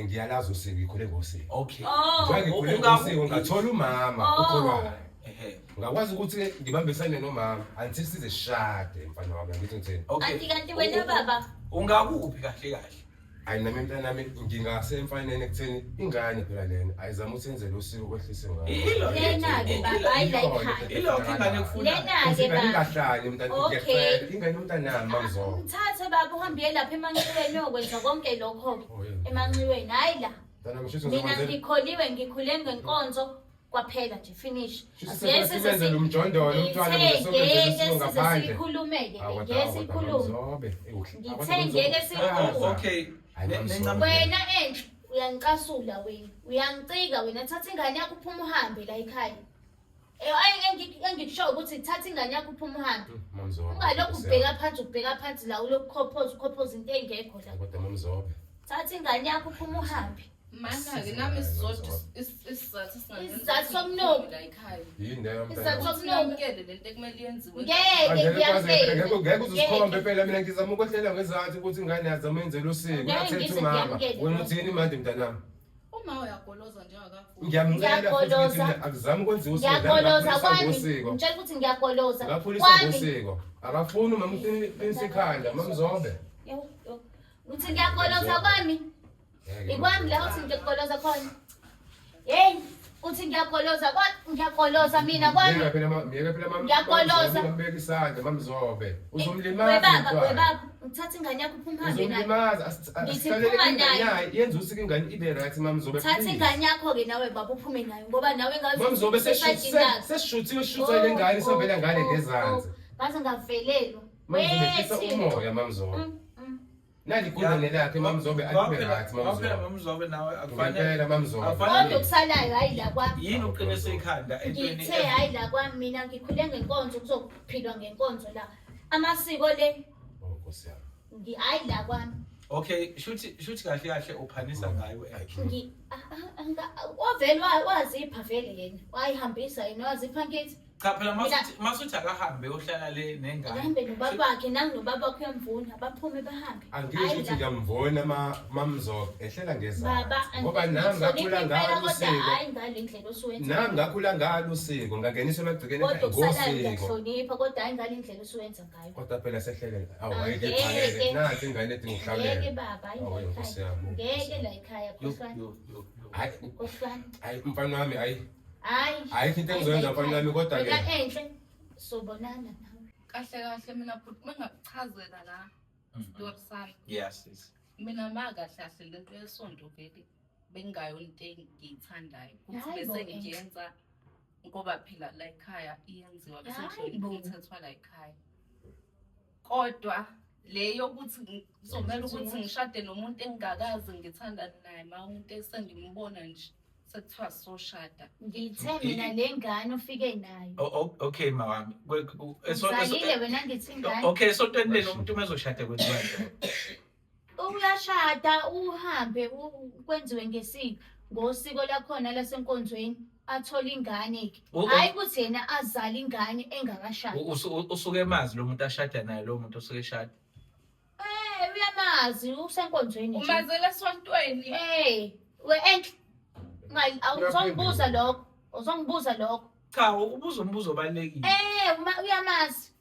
ngiyalazi usiko ngikhule ngosiko. Okay. Oh. Njengoba ngikhule ngosiko ngathola umama Oh. okholwayo. Ehe. Ngakwazi ukuthi ngibambisane nomama until size sishade mfana wami ngithi ngithini. Okay. Kanti kanti wena baba Ungakuphi kahle kahle? Hayi nami mntanami ngingasemfaneni ekutheni ingane phela lena ayizama ukuthi yenze lo siko kwehlise ngayo. Lena-ke baba, hayi la ekhaya. Ilokhu ingane ekufuna. Lena-ke baba. Ingahlali mntana Okay. ngiyacela ingane yomntanami mamzobe. Mthathe baba uhambe uye lapha emanxiweni uyokwenza konke lokho-ke. Oh, yeah. Emanxiweni, hhayi la. Mntanami shuthi Mina ngizokwenzela ngikholiwe ngikhule ngenkonzo kwaphela nje finish. Shuthi Ngeke size simenzele umjondolo umntwana Ngithe ukuze sokwenzela ngeke usiko size ngaphandle. siyikhulume-ke Awu, ngeke kodwa siyikhulume. Mamzobe. Ngithe ngeke siyikhulume. Okay. Hayi, Mamzobe. Wena enhle uyangicasula wena, uyangicika wena thatha ingane yakho uphume uhambe la ekhaya. Engikushoyo ukuthi thatha ingane yakho uphume uhambe. Mamzobe. Ungalokhu ubheka phansi ubheka phansi la ulokhu khophoza ukhophoza into engekho la. Kodwa Mamzobe. Thatha ingane yakho uphume uhambe. Mana-ke nami sisodwa isizathu esingangenza Isizathu ukuthi sokunuka. ngiphume la ekhaya. Yini leyo Isizathu mntana? Ukuthi namukele lento ekumele yenziwe. Ngeke Angeke kwazi phela ngiyamukele. ngeke ngeke uzikhombe phela mina ngizama ukwehlela ngezansi ukuthi ingane yazama yenzela usiko Ngeke uyathetha ngize umama. ngiyamukele Wena lokho. uthini manje mntanami? Uma uyagoloza njengakafundi. Ngiyamcela futhi ngithi Ngiyagoloza. mina akuzame ukwenziwa usiko. Ngiyagoloza Ngakhuliswa kwami. ngosiko. Ngitshela ukuthi ngiyagoloza. Ngakhuliswa Kwami. ngosiko. Akafuni umama uqinisa ikhanda Mamzobe. Yo, yo. Ngithi ngiyagoloza kwami. Ngeke, Ikwami la uthi ngiyagoloza khona. Hey. Uthi ngiyagoloza kwa ngiyagoloza mina kwami. Myeka phela myeka phela mama. Ngiyagoloza. Ngibeka isandla mamzobe. Uzomlimaza. Webaba, webaba, ngithatha ingane yakho uphume uhambe nayo. Uzomlimaza. Ngithi Asihlale phuma ingane nayo. yayo. Yenza ukuthi ingane ibe right mamzobe. Thatha please. ingane yakho-ke nawe baba uphume nayo ngoba nawe ngazi Mamzobe usesayidini lakho. sesishuthiwe sishuthwa le ngane isavela ngale ngezansi. Oh, ngaze ngavelelwa. Mamzobe hlisa Wethi. umoya mamzobe. Nali igundane lakhe mamzobe alibe right Ngoba phela mamzobe. mamzobe nawe akufanele Ngempela mamzobe. Akufanele- Kodwa okusalayo hhayi la kwami. yini uqinise ikhanda entweni Ngithe hhayi la kwami mina ngikhule ngenkonzo kuzophilwa ngenkonzo la. Amasiko le Oh Nkosi yami. hhayi la kwami. Okay, shuthi shuthi kahle kahle uphanisa ngayo enhle. Wavele wazipha vele yena. Wayihambisa yena wazipha ngithi. Cha phela masuthi masuthi akahambe uhlala le nengane. Akahambe nobaba wakhe nangu nobaba wakhe uyamvuna baphume bahambe. Angisho Hhayi ukuthi la. ngiyamvona mamzobe ehlela ngezansi. Baba, Ngoba nami ngakhula ngihlonipha ngalo impela kodwa usiko. hhayi ngale ndlela osuwenza. Nami ngakhula ngalo usiko ngangeniswa emagcekeni Kodwa ekhaya okusalayo ngosiko. ngiyakuhlonipha kodwa hhayi ngale ndlela osuwenza ngayo. Kodwa phela sehlele awu Angeke. ayike nansi ingane edinga Ngeke ukuhlawulela. baba, hhayi Awu, la Nkosi ekhaya. yami. Ngeke la ekhaya Yo khohlwani. yo yo. yo. Hayi Khohlwani. hayi mfana wami hayi Hhayi. ayikho into engizoyenza mfana wami kodwa ke Wena enhle sobonana nawe. Kahle kahle mina bhuti uma ngakuchazela la story sami. Yes. sis. Mina ma kahle kahle lento yesonto vele bengingayona into engiyithandayo. Ukuthi Hayi bo, bese Enhle. ngiyenza ngoba phela la ekhaya iyenziwa bese Hayi ngihlonipha bo. umthetho wala ekhaya. Kodwa le yokuthi kuzomele ukuthi ngishade nomuntu engingakaze ngithandane naye ma umuntu esengimbona nje sekuthiwa soshada. Ngithe mina le ngane ufike nayo. Okay mawami. Uzalile wena ngithi ingane. Okay, esontweni lenu umuntu uma ezoshada kwenziwa njani? Uyashada uhambe kwenziwe ngesiko ngosiko lakhona lasenkonzweni athole ingane ke. Hhayi ukuthi yena azale ingane engakashadi. Usuke emazi lo muntu ashada naye lo muntu osuke eshada. Uyamazi usenkonzweni nje. Umazela esontweni. We enhle. Ungayi awuzongibuza lokho. Uzongibuza lokho. Cha, ubuza umbuzo obalulekile. Uma uyamazi.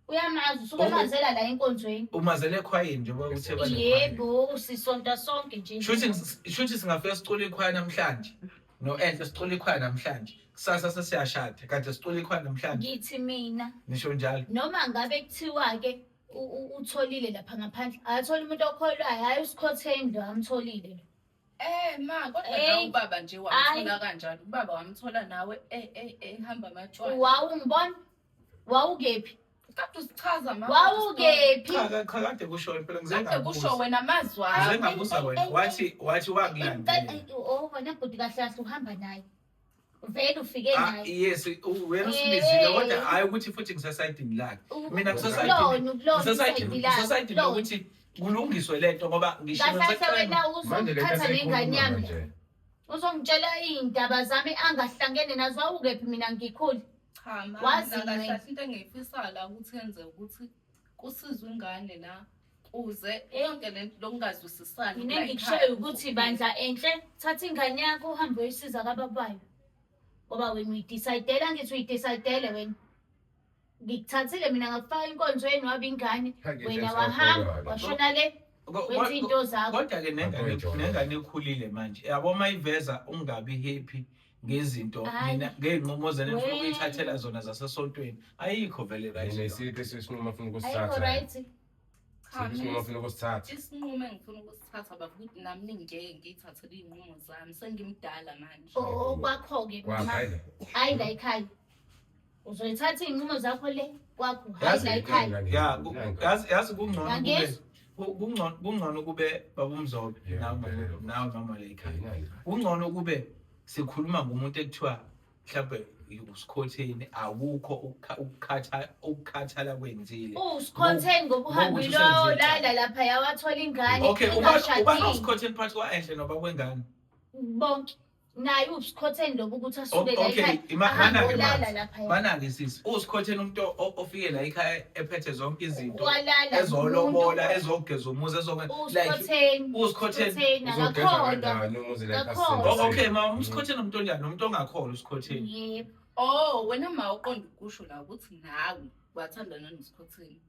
Uyamazi usuke emazela la enkonzweni. Umazele ekhwayeni njengoba uthe banekhwaya. Yebo, sisonta sonke nje. Shuthi shuthi singafika sicule ikhwaya namhlanje. No enhle sicule ikhwaya namhlanje. Kusasa sesiyashada kade sicule ikhwaya namhlanje. Ngithi mina Nisho njalo. noma ngabe kuthiwa ke utholile lapha ngaphandle, akathola umuntu okholwayo, hayi usikhotheni lo amtholile lo. Ma kodwa Eh, nawe ubaba nje wamthola kanjalo. Ubaba wamthola nawe ehamba amatshwala. Wawungibona? Wawukephi? Kade usichaza ma. Wawukephi? Cha cha kade kusho phela ngize Kade kusho ngabuza. wena amazwi Ngize akho. ngabuza wena. Wathi wakulandela. Oh wena bhuti kahle kahle uhamba naye. Vele ufike Ah, naye. yes, wena usibizile kodwa hayi ukuthi futhi ngisesayidini lakhe. Mina Kulona, kulona isayidi lakhe, ngisesayidini kulona. lokuthi kulungiswe lento ngoba ngisho Kahle kahle wena manje le nto uzongithatha nengane aseyikhuluma yami. manje. Uzongitshela iy'ndaba zami angahlangene nazo wawukephi mina ngikhule. Cha ma Wazi mina kahle wena. kahle into engiyifisayo la ukuthi yenze ukuthi kusizwe ingane la kuze yonke lento lokungazwisisani. Mina la engikushoyo ekhaya ukuthi bandla enhle thatha ingane yakho uhambe uyoyisiza kababayo. Ngoba wena uyidecide-ela ngithi uyidecide-ele wena. Ngikuthathile mina ngakufaka enkonzweni waba ingane. Wena wahamba washona le wenza iy'nto zakho. Kodwa ke nengane Akuyijolo. nengane ikhulile manje. Yabo uma iveza ungabi happy ngezinto Hhayi. nina ngey'nqumo zena enifuna We. ukuyithathela zona zasesontweni. Ayikho vele right. Yena isiphi isinqumo afuna Ayikho ukusithatha? right. Cha, Isiphi isinqumo mina afuna ukusithatha? isinqumo engifuna ukusithatha baba ukuthi nami ngeke ngiyithathele iy'nqumo zami sengimdala manje. Okwakho-ke Kwakho ma. hayi la. Hhayi la ekhaya. Uzoyithatha iy'nqumo zakho le kwakho hhayi Yazi la ekhaya. Ya, yazi kungcono kube Angizwa. kungcono kube babumzobe Yeah, nawe vele. nawe mama la ekhaya. Hayi, Kungcono kube sikhuluma ngomuntu ekuthiwa mhlawumbe usikhotheni awukho ukukhathala kwenzile. Usikhotheni ngoba uhambile Ngokuthi usenzile. uyolala laphaya wathola ingane Okay, uba engashadile. nosikhotheni phakathi kwa-Enhle noba kwengane. Bonke. Naye usikhotheni lobu ukuthi asuke la Okay, ekhaya ahambe mana-ke olala manje. laphaya. Mana-ke sisi, usikhotheni umuntu ofike la ekhaya ephethe zonke izinto. Walala Ezolobola, nomuntu. ezogeza umuzi, like Usikhotheni. usikhotheni. Usikhotheni Uzogeza akakholwa. kanjani umuzi la Akakholwa. Oh, okay, ma usikhotheni umuntu onjani? Umuntu ongakholwa usikhotheni. Yebo. Oh, wena ma uqonda ukusho la ukuthi nawe wathandana nosikhotheni.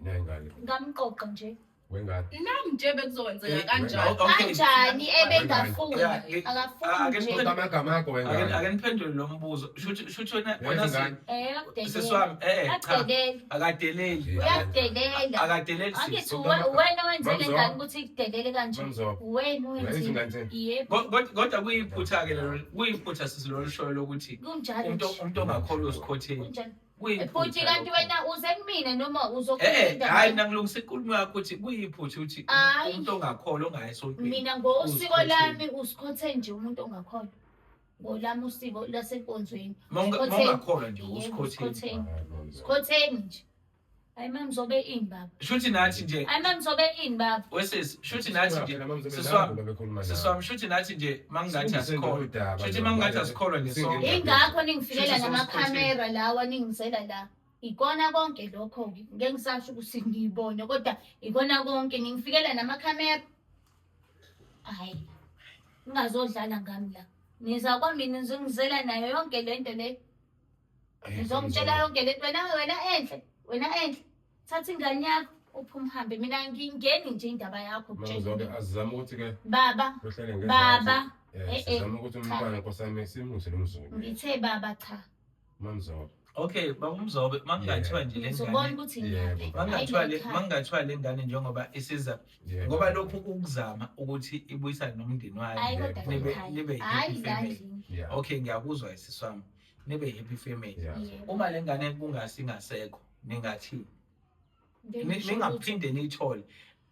Nayi ingane. Ngamqoqa nje. Wengane. Nami nje bekuzokwenzeka Eh, kanjani. okay. Kanjani ebengafuni? Yeah, Akafuni ake nje. siqede- Amagama akho Ake wengane. ake niphendule lo mbuzo. Shuthi shuthi wena wena Yazi ingane. Eh, sisi wami cha, Akudeleli. akadeleli. Uyakudelela. Akadeleli sisi. Angithi wena wenzele Mamzo. ingane ukuthi ikudelele kanje. Mamzo. Wena Yazi wenzile. ingane. Yebo. Kodwa kuyiphutha ke lelo, kuyiphutha sisi lolu shoyo lokuthi Kunjalo umuntu nje. umuntu ongakholwa usikhotheni. Kunjalo. Kuyiphutha Futhi kanti lokho. wena uze kumina noma Eh, uzokhuluma hayi mina ngilungisa inkulumo yakho ukuthi kuyiphutha ukuthi Hayi. umuntu ongakholwa ongayi esontweni. Mina ngosiko Usikhotheni. lami usikhothe nje umuntu ongakholwa. Ngolami usiko lasenkonzweni. Uma ungakholwa nje Yebo, usikhotheni. usikhotheni. Sikhotheni nje. Hayi mamzobe ini baba. Shuthi nathi nje Hayi mamzobe ini baba. wesisi, shuthi nathi nje sisi wami, sisi wami shuthi nathi nje mangingathi asikholwa. Shuthi mangingathi asikholwa nje sonke. Ingakho ningifikela Shuthi namakhamera lawa ningizela la. Ikona konke lokho-ke. Ngeke ngisasho ukuthi ngiyibone kodwa ikona konke ningifikela namakhamera. Hayi. Ningazodlala ngami la. Niza kwami nizongizela nayo yonke lento le. Ngizongitshela yonke lento wena wena enhle. Wena enhle. Thatha ingane yakho uphume uhambe. Mina ngingeni nje indaba yakho Mamzobe kutshela. azizame ukuthi ke Baba, uhlele ngezansi. baba, eh, eh, Sizame ukuthi umntwana Nkosi yami simuse lo mzulu. ngithe baba cha. Mamzobe. Okay, babumzobe mangingathiwa nje le Ngizobona ngane. ukuthi Yebo. ngiyaphi. Mangingathiwa le Hayi, mangingathiwa le ngane njengoba isiza Yebo. ngoba lokhu ukuzama ukuthi ibuyisane nomndeni wayo. Hayi kodwa Nibe ekhaya. nibe Hayi happy la family. endlini. Yeah. Okay, ngiyakuzwa sisi wami. Nibe happy family. Yeah. Yebo. Uma le ngane kungasingasekho ningathi Ngeke ngisho ukuthi- ningaphinde niyithole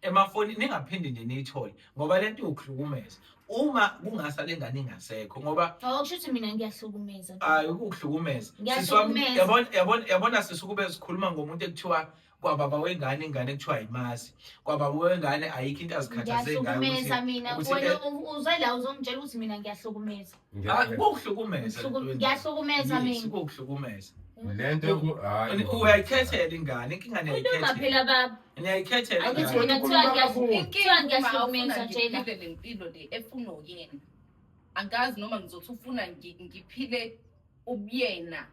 emafoni, ningaphinde nje niyithole ngoba lento iwukuhlukumeza uma kungasa le ngane ingasekho ngoba Oh, kusho ukuthi mina ngiyahlukumeza. hayi ukuhlukumeza sisi wami. Ngiyahlukumeza. Yabona yabona yabona sisi, kube sikhuluma ngomuntu ekuthiwa kwababa wengane, ingane ekuthiwa yimazi kwababa wengane, ayikho into azikhathaze ngayo Ngiyahlukumeza ukuthi mina. ukuthi Wena uze la uzongitshela ukuthi mina ngiyahlukumeza. Ah, kuwukuhlukumeza Ngiyahlukumeza Yes, mina. kuwukuhlukumeza. Lento yoku hayi. Uyayikhethela ingane, inkinga Khuluma niyayikhethela, phela baba. niyayikhethela Angithi ingane. wena kuthiwa kuthiwa Inkinga ngiyahlukumeza nje la. ngiphile le mpilo le efunwa uyena. Angazi noma ngizothi ufuna ngiphile ubuyena.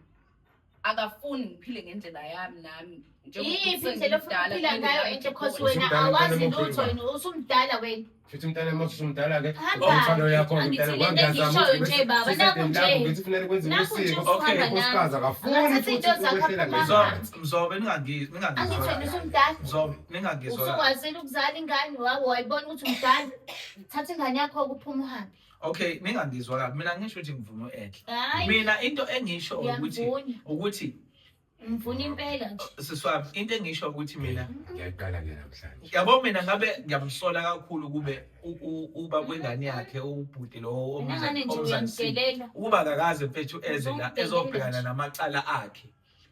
Akafuni ngiphile ngendlela yami nami. Njengoba Iyiphi indlela ofuna sengimdala, ukuphila kumele ngayo nami enhle cause ngibone. wena Usumdala awazi mntwana lutho omkhulu. wena usumdala wena. Futhi mntana uma usumdala ke Hamba. umthwalo yakho Angithi mntana lento kwangiyazama engishoyo nje baba, nakhu nje. ngithi kufanele kwenziwe Nakhu nje usiko. Okay. usuhamba nami. Unkosikazi akafuni Angathatha futhi into zakhe ukwehlela aphuma ngezansi. Mzobe, Mzobe, Angithi ningangizwa. wena usumdala. Mzobe, ningangizwa. Usukwazile ukuzala ingane wayibona ukuthi umdala. Thatha ingane yakho ukuphuma uhambe. Okay, ningangizwa kabi. Mina ngisho ukuthi ngivuma u-Enhle. Hayi. Mina into engisho ukuthi Ngiyamvunya. ukuthi Ngivuna impela nje. sisi wami, into engisho ukuthi mina Ngiyayiqala ke namhlanje. yabo mina ngabe ngiyamsola kakhulu kube uba kwengane yakhe ubhuti lo Mina ngane nje omzalisile. uyamdelela. Ukuba akakaze mfethu eze la Uzomdelela ezobhekana nje. namacala akhe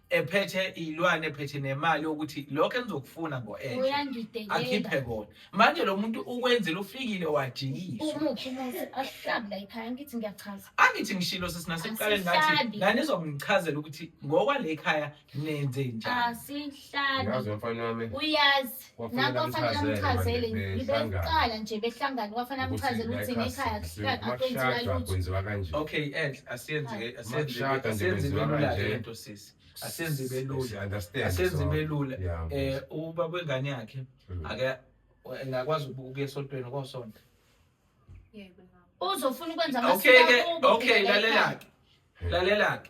ephethe iy'lwane ephethe nemali yokuthi lokho enizokufuna ngo-Enhle Uyangidelela. akhiphe kona. Manje lo muntu ukwenzile ufikile wajikiswa. Umuphi umuzi asihlabi la ekhaya ngithi ngiyachaza. Angithi ngishilo sisi nasekuqaleni ngathi Asihlabi. nanizongichazela ukuthi ngokwale ekhaya nenze njani. Asihlabi. Ngiyazi mfana wami. Uyazi. Kwafanele Nakho kwafanele amchazele amchazele manje behlangana. beqala nje behlangana kwafanele amchazele ukuthi nekhaya akuhlali akwenziwa Makushadwa lutho. kwenziwa kanje. Okay, Enhle, asiyenze asiyenze Makushada nje asiyenze kwenziwa ibe lula kanje. le nto sisi. Asiyenze ibe lula. Si understand. Asiyenze so, ibe lula. Yeah. Ubaba wengane yakhe ake engakwazi ukuya esontweni kosonto. Yebo, nami. Uzofuna ukwenza Okay ke, akubo okay, phela la lalela ekhaya. ke. Lalela ke.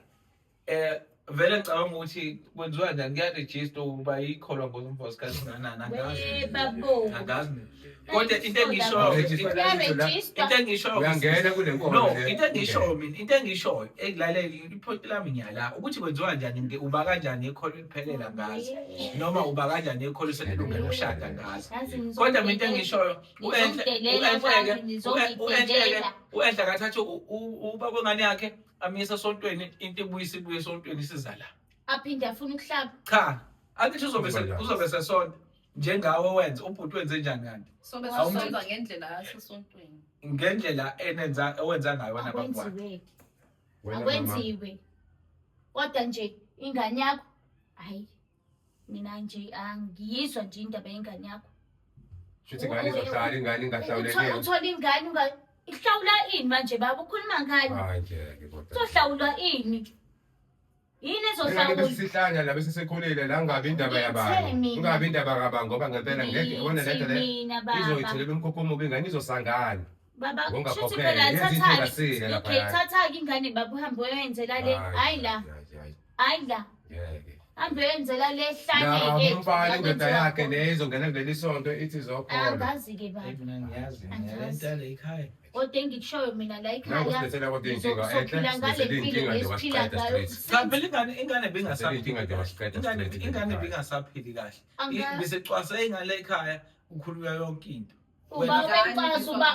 Vele ngicabanga ukuthi kwenziwa njani kuyaregister ukuba ikholwa ngomva sikhathi singanani angazi. We babo. Angazi mina. Kodwa into engishoyo Register. Kuyaregister. into engishoyo Uyangena kule nkolo No, le. into engishoyo mina, into engishoyo ekulaleli ipoint lami ngiyala ukuthi kwenziwa kanjani uba kanjani ikholo liphelela ngazi noma uba kanjani ikholo selilungele ukushada ngazi. Yazi Kodwa mina into engishoyo u-Enhle Ngizomdelela u-Enhle-ke abantu, u-Enhle-ke ngizomdelela. u-Enhle akathathe ubaba wengane yakhe amyise esontweni, into ibuyise ibuye esontweni isiza la. Aphinde afune ukuhlaba. Cha, angithi uzobe Uzoba uzobe sesonto njengawe wenza ubhuti wenze njani kanti? Sobe Awumthi- sisonta ngendlela yasesontweni. Ngendlela enenza owenza ngayo wena baba wakhe. Akwenziwe. Wena mama. Akwenziwe. Kodwa nje ingane yakho hayi mina nje angiyizwa nje indaba yengane yakho. Shuthi ingane izohlala ingane ingahlawulekile. Uthola ingane unga ihlawula ini manje baba ukhuluma ngani? Hayi ngeke kodwa. Uzohlawulwa ini? Yini Ingane ezohlawula? besihlanya la besisekhulile la ngabe indaba Ngithe yabani. mina. Ungabi indaba kabani ngoba ngempela ngeke yabona le nto Ngithi le mina baba. izoyithelela umkhokho omubi ingane izosangana. Baba, Ngongakhokhela, shuthi phela yenza into thatha-ke. engasile Okay, laphayana. thatha-ke ingane baba uhambe uyoyenzela le. Hayi la, Hayi, hayi la. ngeke. Hambe uyoyenzela le Na hlaneke. umfana indoda yakhe le izongena kuleli sonto ithi izokholwa. Angazi-ke baba. Hey, mina ngiyazi mina le Angazi. nto yale ekhaya. Kodwa engikushoyo mina la Nangu ekhaya silethela kodwa iy'nkinga enhle, ngizophila ngale silethela mpilo iy'nkinga nje lesiphila wasiqeda ngayo. straight. Cha phela ingane Silethela iy'nkinga ibingasaphili nje kahle. wasiqeda Ingane straight ingane ekhaya. ibingasaphili kahle. Anga Bisecwase ingane ekhaya kukhulunywa yonke into. uba Wena- ubencwasa uba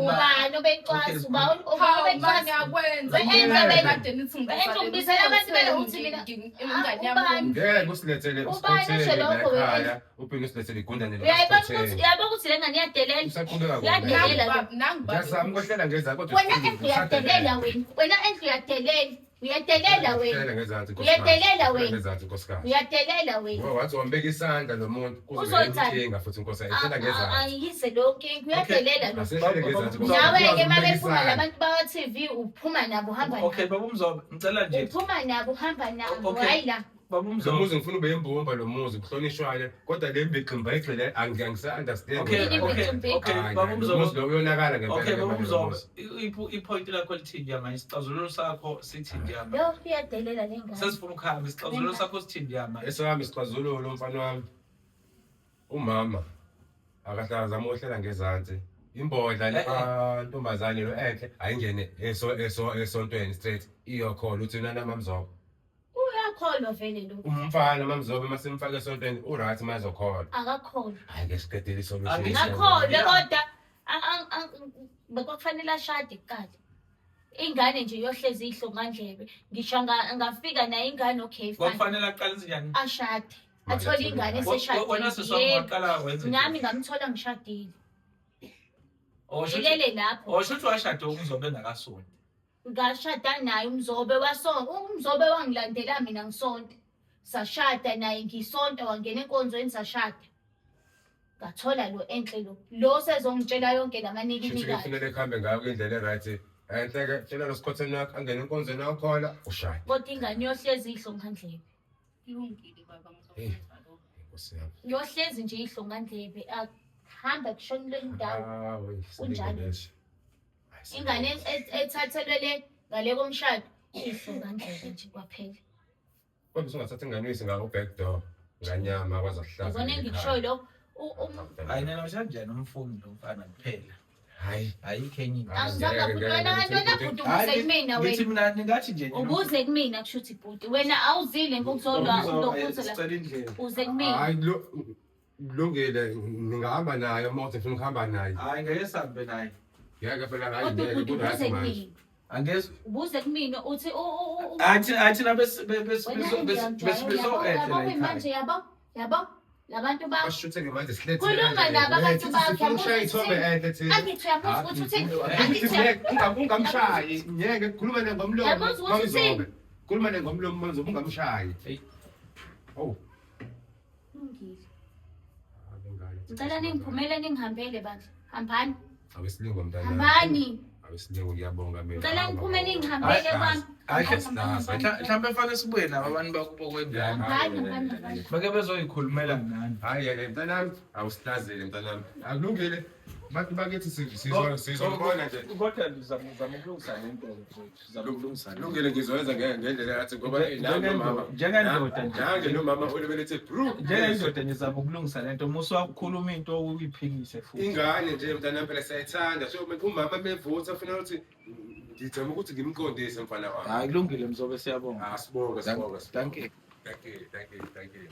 ubani ubencwasa uba uba Hawu ubencwasa ngiyakwenza. Enza wena. Kade nithi Enza ungibizela abantu bele uthi mina- ingane yami. Ubani? Ngeke usilethele Ubani usikhotheni osho la lokho wena? ekhaya, uphinde usilethele igundane Uyayibona ukuthi likasikhotheni. uyabona ukuthi le ngane iyadelela. Usaqhubeka Uyadelela. kona. Nangu baba. Ngiyazama ukwehlela ngezansi kodwa Wena endlu uyadelela wena. Wena endlu uyadelela. Uyadelela wena. Hlela ngezansi nkosikazi. Uyadelela Hlela wena. ngezansi nkosikazi. Uyadelela wena. Ngoba wathi wambeka isandla lo muntu kuzobe Uzothani? inkinga futhi nkosikazi. Hlela ngezansi. Ayize leyo nkinga uyadelela lo. Asehlele ngezansi nkosikazi. Nawe-ke uma Umbeka bephuma isandla. labantu bakwa-TV uphuma nabo uhamba Okay, nabo. baba uMzobe, ngicela nje. Uphuma nabo uhamba nabo. Okay. Hayi la. Baba Lo uMzobe. muzi ngifuna ube yimbumba lo muzi kuhlonishwane kodwa le mbiximba igxile angisa-understand. Okay, Yini okay, imbici-mbici? okay, Hayi, baba lo uMzobe. muzi lo uyonakala ngempela Okay, ke baba manje lo uMzobe, muzi. i-point lakho lithini njengamanje? Isixazululo sakho sithini njengamanje? Yo uyadelela le ngane. Sesifuna ukuhamba, isixazululo sakho sithini njengamanje? Esami isixazululo mfana wami. Umama akahlala zama ukuhlela ngezansi. Imbodla le Eh, eh. ntombazane lo enhle ayingene eso eso esontweni straight iyokholwa uthi nana mamzobe. Uyakholwa vele lo. Umfana mamzobe masimfake esontweni uright mazokholwa. Akakholwa. Hayi ke siqedile isolution. Angisho. Akakholwa Yeah. kodwa bekufanele ashade kuqala. Ingane nje yohlezi ihlongandlebe. Ngisho angafika naye ingane okay fine. Kwakufanele aqale njani? Ashade. Athole ingane Wena sisi wami eseshadile. waqala wenze njani? Nami ngamthola ngishadile. Oh, shuthi- Ilele lapho. oh, shuthi washada uMzobe engakasonti. Ngashada naye uMzobe wasonta. UMzobe wangilandela mina ngisonta. Sashada naye ngisonta wangena enkonzweni sashada. Ngathola lo enhle lo. Lo sezongitshela yonke Shuthi ke lamanikinikayo. kufanele kuhambe ngayo indlela e-right. Enhle ke tshela lo sikhotheni wakho angene enkonzweni wakhola ushaye. Kodwa ingane yohlezi ihlongandlebe. Kulungile baba Hey. ngizokwenza lokho. Nkosi yami. Yohlezi nje ihlongandlebe. Akuhamba kushonile indawo. Hawu, isilingo Kunjalo. lesi. Hayi, isilingo Ingane lesi. ethathelwe le ngale komshado ihlongandlebe nje kwaphela. Kodwa usungathatha ingane uyise ngako back door. Nganyama kwaza kuhlaza. Yabona engikushoyo lokho. Hayi nina mshajani umfundi lo mfana kuphela. Hayi. Ayikho enye into. Hayi, Angizange ngeke, bhuti ngeke, wena ngeke, wena ngeke. bhuti Hayi, ubuze kumina Ngithi wena. mina ningathi nje nina- Ubuze kumina kusho ukuthi bhuti wena awuzile ngokuzolwa Umzobe, lokuzolwa sicela indlela. uze kumina. Hayi kulungile ningahamba naye uma uthi ngifuna ukuhamba naye. Hayi ngeke sihambe naye. Ngeke phela hayi Kodwa ngeke bhuti ku-right ubuze manje. kumina. Angeze Ubuze kumina uthi athi athi na bes bes wena bes bes yabo beso yabo manje yabo yabo labantu bakho Bashutheke manje silethe. Khuluma nabo abantu bakho, Sifuna ukushaya ithombe enhle thina. angithi uyabuza ukuthi uthini angithi Ungamshayi, ngeke khuluma naye ngomlomo. Yabuza ukuthi uthini? Mamzobe. Khuluma naye ngomlomo Mamzobe ungamshayi. Hey. Oh. Kulungile. Ngicela ningiphumele ningihambele bandla. Hambani. Awesilingo mntana. Hambani. Awesilingo ngiyabonga mina. Ngicela niphume ningihambele kwami. Hayi, Hambani, hambani, mhlawumbe fanele sibuye nabo abantu bakubo kwengane. hambani, hambani, hambani. Bake bezoyikhulumela nani. Hayi yeke mntanami, awusihlazile mntanami. Akulungile. Bantu bakithi sizobona nje. Kodwa zama zama ukulungisa le nto mfowethu. Zama ukulungisa le nto. Kulungile ngizoyenza ngendlela yathi ngoba Njengendoda- nangu nomama. njengendoda nje. Nange nomama ulibelethe bru. Njengendoda nje zama ukulungisa le nto. Musa ukukhuluma into uyiphikise futhi. Ingane nje mntanami phela siyayithanda. So umama mevutha ufuna ukuthi ngizama ukuthi ngimqondise mfana wami. Hayi kulungile Mzobe siyabonga. Asibonge sibonge. Thank you. Thank you, thank you, thank you.